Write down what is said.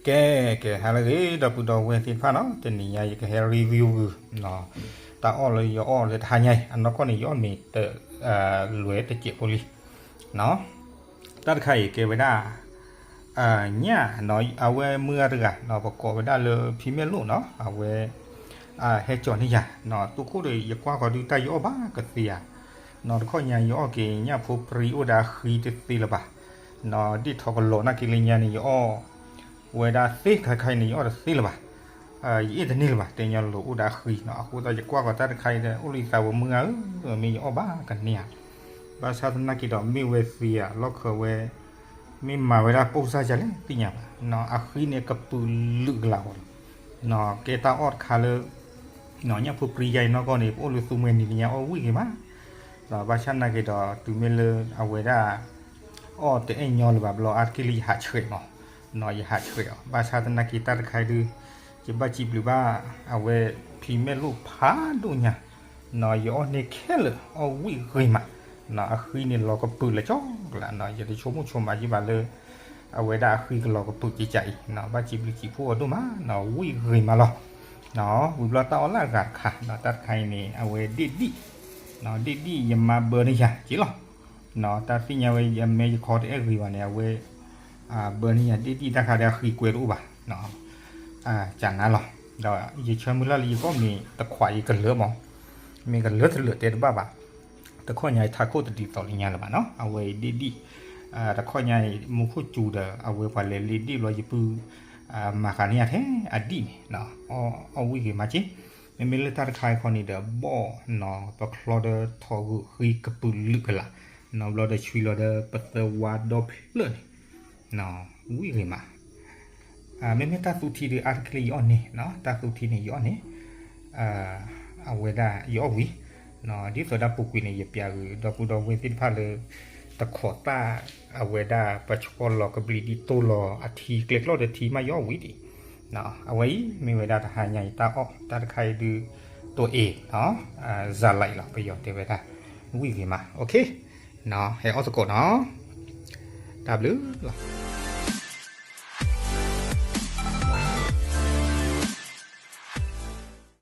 ကဲ ကဲ ဟါလၢအဂ့ၤ ဒီပုၢ်ဒီဝဲၢ်သ့ၣ်တဖၣ်နီၤ, တနံၤညါယကဟဲ review ဂုာ် တၢ်အီၣ်လၢယအီၣ်လၢတဟါညါအံၤ, အနီၢ်ကီၢ်န့ၣ် ယအီၣ်မ့ၤတ လွဲတစဲးဖိလံနီၤ. တၢ်တခါအံၤကဲဝဲဒၣ် ညၣ်နီၤ, အဝဲမုၢ်ဂၤတဂၤနီၤ, ပကိးဝဲဒၣ်လၢဖံမဲၣ်လိၣ်နီၤ, အဝဲ ဟဲကၠီၤန့ၢ်ယၤနီၤ, သုးခိၣ်ဒီး ယကွၢ်ဃီၤဒုး တၢ်ယအီၣ်ဘၣ်ကသ့ဧါနီၤ, တခီညါယအီၣ်က့ၤညၣ်ဖိပြံအိၣ်ဒီးအဃံတသ့လၢၤဘၣ်နီၤ, ဒ့ၣ်ထီၣ်ကလီၤနာ်က့လၢညါန့ၣ် ယအီၣ်ဝဲဒၣ်သ့ခါခါအံၤန့ၣ် ယအီၣ်တသ့လၢၤဘၣ်, ယအ့ၣ်တန့ၢ်လၢၤဘၣ်, တဲညီလိၤအိၣ်ဒီးအဃံနီၤ, အဃိသတးယကွၢ်ဃီၤတၢ်တခါအံၤဒီး အိၣ်လၢယသးဝဲမုၢ်ဂၤဧၢ, မ့ၢ်ယအီၣ်ဘၣ်ကန့ၢ်ဧါ, ဘၣ်ဆၣ်သနာ်က့ဒီး မ့ၢ်ဝဲသ့ဧါ လီၢ်ခၢဝဲ မ့ၢ်မၤဝဲဒၣ်ပိၢ်စၢ်ယၤလဲၣ်သ့ၣ်ညါဘၣ်နီၤ, အဃံန့ၣ်ကပုာ်လုာ်ကလာ်အဂီၢ်လီၤနီၤ, ကဲတၢ်အီၣ်တခါလၢ ညၣ်ဖိပြံယါအံၤနီၢ်ကီၢ်န့ၣ် ပအိၣ်လၢသူမှဲနံၤတညါအီၣ်ဝံၣ်ဂ့ၤမးနီၤ, ဘၣ်ဆၣ်သနာ်က့ဒီး တုၤမ့ၢ်လၢအဝဲဒၣ် အီၣ်တအဲၣ်ညီလၢၤဘၣ်ဘျီ အါတက့ၢ်လၢယဟးဆှဲးမးနီၤ, ယဟးဆှဲးအီၤ, ဘၣ်ဆၣ်သနာ်က့တၢ်တခါအံၤဒုး ယဘၣ်စံးဘျုးဘၣ် အဝဲဖံမဲၣ်လိၣ်ဖးဒိၣ်ညါနီၤ, ယအီၣ်န့ၢ်ခဲလၢာ်အီၣ်ဝံၣ်ဂ့ၤမးနီၤ, အဃံန့ၣ်လီၤကပုာ်လၢာ်ကၠီကလာ်နီၤ, ယတဆိကမိၣ်ဆိကမးယံၤဘၣ်လၢ အဝဲဒၣ်အဃံကလီၤကပုာ်ကကးအံၤနီၤ, ဘၣ်စံးဘျုးစံးဖှိၣ်အီၤဒိၣ်မးနီၤ, ဝံၣ်ဂ့ၤမးလီၤနီၤ, ဝံၤဘျီတၢ်အီၣ်လၢအဂၤတခါနီၤ, တၢ်တခါအံၤန့ၣ် အဝဲဒ့ၣ်ဒံၣ်နီၤ, ဒ့ၣ်ဒံၣ်ယမါဘၢန့ၢ်ယၤက့လီၤနီၤ, တၢ်သ့ၣ်ညါဝဲယမဲာ်ယခီတအဲၣ်ဂ့ၤဘၣ်န့ၣ် အဝဲ ဘၢန့ၢ်ယၤဒ့ၣ်ဒံၣ်, တၢ်ခါဒီးအဃံကွဲတအိၣ်ဘၣ်နီၤ, ကနၤလီၤ, ဒီးယဆၢမုၢ်လၢ်လၢယကီၢ်မ့ၢ်တခွးအံၤကလၢာ်မး, မ့ၢ်ကလၢာ်တလၢာ်တဲတဘၣ်ဘၣ်, တခီညါအံၤထးခိၣ်တဒ်သိးလၢညါလၢၤဘၣ်နီၤ, အဝဲဒ့ၣ်ဒံၣ်, တခီညါအံၤ မူခိၣ်စူၤဒီး အဝဲပှၤလဲၤလ့ဒ့ၣ်ဘျီယပုၢ် မၤဃာ်န့ၢ်ယၤထဲအဒံၣ်န့ၣ်နီၤ, အီၣ်ဝံၣ်ဂ့ၤမးက့, မ့မ့ၢ်လၢတၢ်တခါအံၤခီန့ၣ်ဒီး ဘီၣ်နီၤ, ပချီဒီးထီၣ်ဂုာ်ဃံကပုာ်လုာ်ကလာ်နီၤ, ဘျီဒီးဆွံလီၤဒီးပသၢဝါဒီဖျၢၣ်န့ၣ် ဝံၣ်ဂ့ၤမး, မ့မ့ၢ်တၢ်သူထံဒုး အါတက့ၢ်လၢယအီၣ်န့ၢ်နီၤ, တၢ်သူထံန့ၣ်ယအီၣ်န့ၢ်, အဝဲဒၣ်ယအီၣ်ဝံၤ, ဒ်သိးဒၣ်ပူၤကွံာ်န့ၣ် ယပျးဂုာ်ဒီပုၢ်ဒီဝဲၢ်သ့ၣ်တဖၣ်လၢ တခိးသၣ် အဝဲဒၣ်ပဆီလီၤကဘျံးဒ်တိၢ်လီၤအထံကျဲကျီၢ်ဒီးထံမးယအီၣ်ဝံၤဒံး, အဝဲအံၤ မ့ၢ်ဝဲဒၣ်တဟါညါအံၤတၢ်အီၣ် တၢ်တခါအံၤဒုး တိၢ်အ့ၣ်နီၤ, စၤလံလီၤ ပယီၤတဲဝဲဒၣ်, ဝံၣ်ဂ့ၤမး, ဟဲအီၣ်သကိးနီၤ, တၢ်ဘျုးလီၤ.